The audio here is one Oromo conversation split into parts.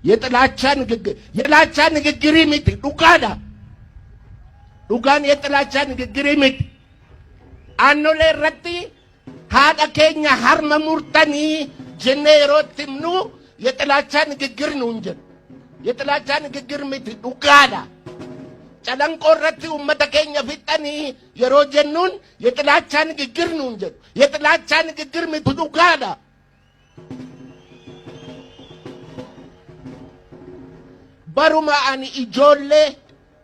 የጥላቻ ንግግር የጥላቻ ንግግር miti, dhugaadha. Dhugaan የጥላቻ ንግግር miti. Aannolee irratti haadha keenya harma murtanii jennee yeroo itti himnu የጥላቻ ንግግር nuun jedhu. የጥላቻ ንግግር miti, dhugaadha. Calanqoo irratti uummata keenya fixanii yeroo jennuun የጥላቻ ንግግር nuun jedhu. የጥላቻ ንግግር miti, dhugaadha. Baruma ani ijoollee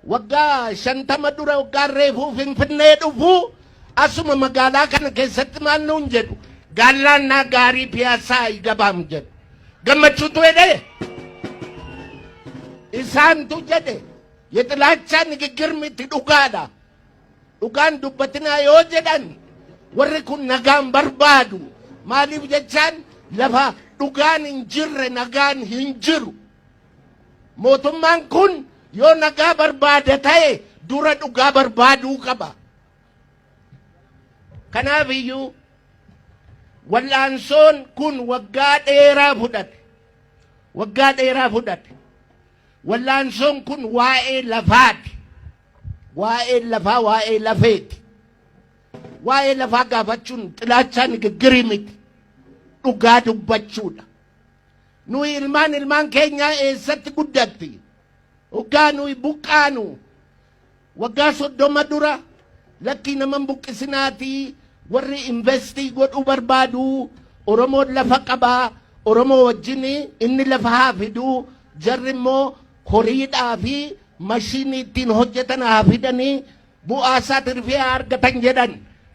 waggaa 50 dura, waggaa reefuu Finfinnee dhufu, asuma magaalaa kana keessatti maal nuun jedhu? Gaallaannaa gaarii Piyaasaa አይገባም jedhu. Gammachuutu jedhe, isaantu jedhe. የጥላቻ ንግግር miti, dhugaadha. Dhugaan dubbatinaa yoo jedhan warri kun nagaan barbaadu. Maaliif jechaan, lafa dhugaan hin jirre nagaan hin jiru. Mootummaan kun yoo nagaa barbaada ta'e dura dhugaa barbaaduu qaba. Kanaaf iyyuu wal'aansoon kun waggaa dheeraa fudhate. Waggaa dheeraa fudhate. Wal'aansoon kun waa'ee lafaati. Waa'ee lafaa, waa'ee lafeeti. Waa'ee lafaa gaafachuun ጥላቻ ንግግር miti. Dhugaa dubbachuudha. Nuyi ilmaan ilmaan keenyaa eessatti guddatti? Waggaa nuyi buqqaanu waggaa 30 dura, lakkii naman buqqisinaatii, warri invest godhuu barbaadu, Oromoon lafa qabaa, Oromoo wajjin inni lafa haa fiduu, jarri immoo horiidhaa fi mashiinii ittiin hojjetan haa fidanii, bu'aa isaa tirfii haa argatan jedhan.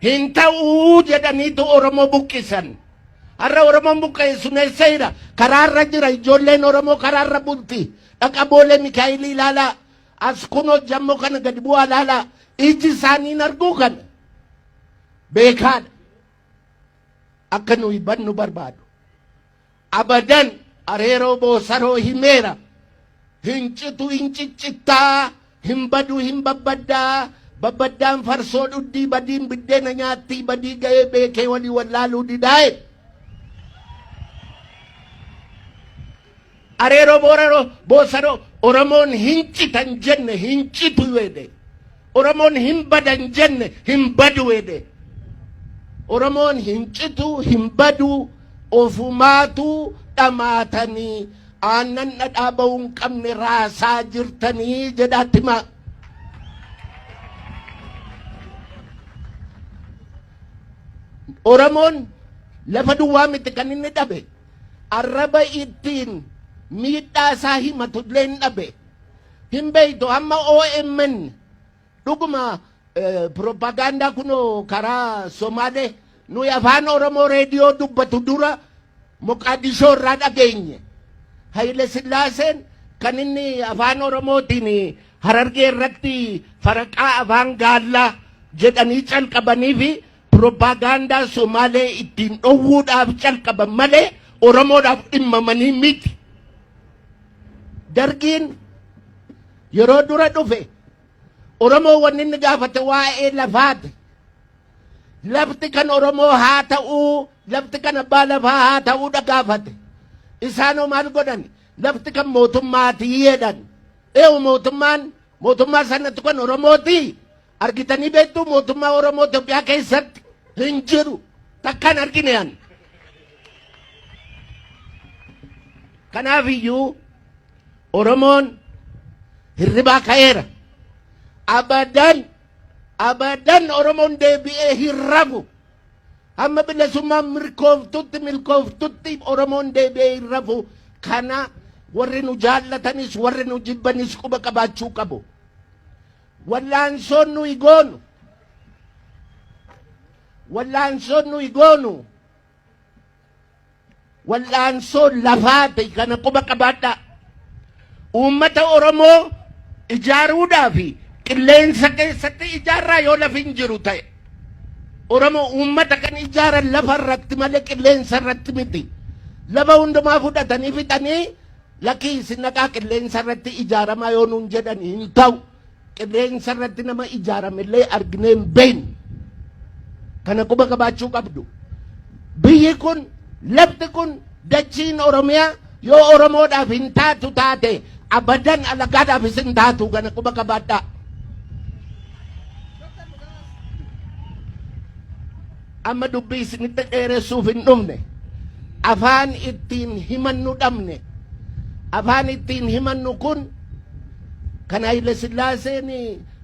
Hin ta'uu jedhaniitu Oromoo buqqisan. Har'a Oromoon buqqa'e sun eessa jira? Karaarra jira. Ijoolleen Oromoo karaarra bulti. Dhaqa Boolee Mikaa'ilii ilaalaa. As kunoo jammoo kana gadi bu'aa ilaalaa. Iji isaanii hin arguu kana. Beekaadha. Akka nuyi bannu barbaadu. Abadan areeroo boosaroo himeera. Hin citu, hin ciccittaa, hin badu, hin babbaddaa. Babbaddaan farsoo dhuddii, badiin biddeena nyaattii, badii ga'ee beekee walii wallaaluu didaa'e. Areeroo booraroo boosaroo Oromoon hin citan jenne, hin citu jedhe. Oromoon hin badan jenne, hin badu jedhe. Oromoon hin citu, hin badu, ofumaatu dhamaatanii aannan dhadhaa ba'uu hin qabne raasaa jirtanii jedhaatti himaa. Oromoon lafa duwwaa miti kan inni dhabe. Arraba ittiin miidhaa isaa himatu illee hin dhabe. Hin beektu, hamma OMN dhuguma propagaandaa kunoo karaa Somaalee nuyi afaan Oromoo reediyoo dubbatu dura Moqaadishoo irraa dhageenye. Haile Sillaaseen kan inni afaan Oromootiin Harargee irratti faraqaa afaan gaallaa jedhanii calqabanii fi propagaandaa Somaalee ittiin dhowwuudhaaf calqaban malee Oromoodhaaf dhimmamanii miti. Dargiin yeroo dura dhufe Oromoo wanni inni gaafate waa'ee lafaati. Lafti kan Oromoo haa ta'uu, lafti kan abbaa lafaa haa ta'uudha gaafate. Isaanoo maal godhan? Lafti kan mootummaatii jedhan. Eewu, mootummaan mootummaa sanatti kan Oromooti. Argitanii beektuu mootummaa Oromoo Itoophiyaa keessatti? Hin jiru. Takkaan argine ani. Kanaaf iyyuu Oromoon hirribaa ka'eera. Abadan abadan Oromoon deebi'ee hin rafu. Hamma bilisummaan milkooftutti milkooftutti Oromoon deebi'ee hin rafu. Kana warri nu jaallatanis warri nu jibbanis quba qabaachuu qabu. Wallaansoon nuyi goonu, wallaansoon nuyi goonu wal'aansoo lafaati, kana quba qabaadhaa. Uummata Oromoo ijaaruudhaa fi qilleensa keessatti ijaarraa yoo lafi hin jiru ta'e. Oromoo uummata kan ijaaran lafa irratti malee qilleensa irratti miti. Lafa hundumaa fudhatanii fixanii, lakkii isin dhaqaa qilleensa irratti ijaaramaa yoo nuun jedhan hin ta'u. Qilleensa irratti nama ijaaramellee arginee hin beeknu. Kana quba qabaachuu qabdu. Biyyi kun, lafti kun, dachiin Oromiyaa Yoo Oromoodhaaf hin taatu taate abadan alagaadhaafis hin taatu kana quba qabaadhaa. Amma dubbii isinitti dheeressuuf hin dhufne. Afaan ittiin himannu dhabne. Afaan ittiin himannu kun kan Haile Sillaaseen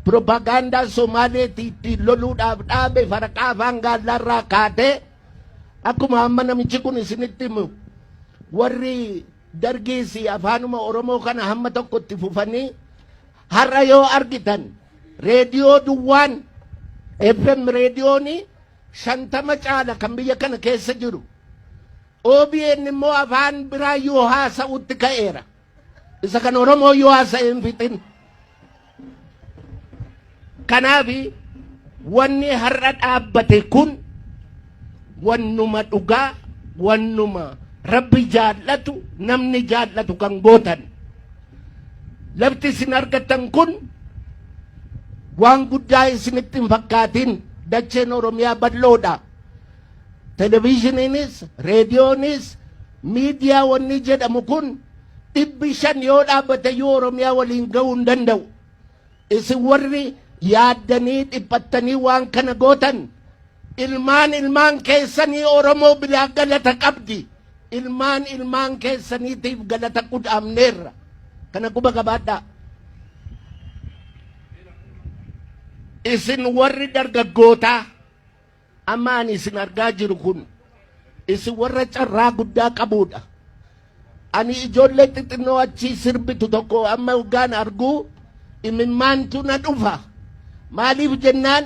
piropaagaandaa Somaaleetti ittiin loluudhaaf dhaabe faraqaa afaan gaallaarraa kaatee akkuma amma namichi kun isinitti himu warri dargiis afaanuma Oromoo kana hamma tokko itti fufanii har'a yoo argitan reediyoo duwwaan FM reediyoon 50 caala kan biyya kana keessa jiru. OBN immoo afaan biraa yoo haasa'utti ka'eera. Isa kan Oromoo yoo haasa'e hin fixin. Kanaaf wanni har'a dhaabbate kun wannuma dhugaa wannuma Rabbi jaallatu namni jaallatu kan gootan. Lafti isin argattan kun waan guddaa isinitti hin fakkaatin dacheen Oromiyaa bal'oodha. Televezyiiniinis, reediyoonis, miidiyaa wanni jedhamu kun 500 yoo dhaabbate iyyuu Oromiyaa waliin ga'uu hin danda'u. Isin warri yaaddanii dhiphattanii waan kana gootan ilmaan ilmaan keessanii Oromoo biraa galata qabdi. Ilmaan ilmaan keessaniitiif galata qudhaamneerra. Kana quba qabaadhaa. Isin warri dargaggootaa amma ani isin argaa jiru kun isin warra carraa guddaa qabuudha. Ani ijoollee xixinnoo achii sirbitu tokko amma hoggaan arguu imimmaantu na dhufa. Maaliif jennaan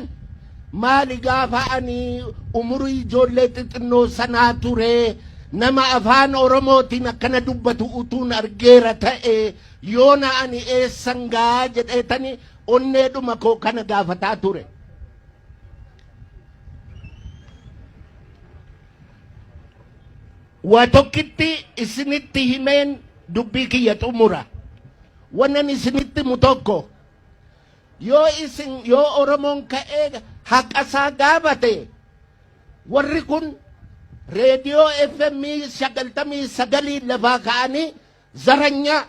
maali gaafa ani umurii ijoollee xixinnoo sanaa ture nama afaan Oromootiin akkana dubbatu utuun argeera ta'e yoona ani eessan gaa jedheetani onneedhuma koo kana gaafataa ture. Waa tokkitti isinitti himeen dubbii kiyya xumura. Wannan isinitti himu tokko yoo isin yoo Oromoon ka'ee haqa isaa gaafate warri kun reediyoo FM 99 lafaa ka'anii zaranyaa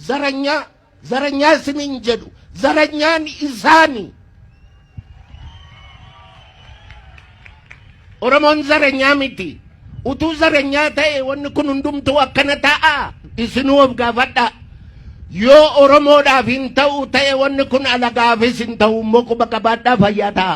zaranyaa zaranyaa isiniin jedhu zaranyaan isaani. Oromoon zaranyaa miti. Utuu zaranyaa ta'e wanni kun hundumtuu akkana ta'a. Isinuu of gaafadhaa. Yoo Oromoodhaaf hin ta'u ta'e wanni kun alagaafis hin ta'u immoo quba qabaadhaa fayyaa ta'a.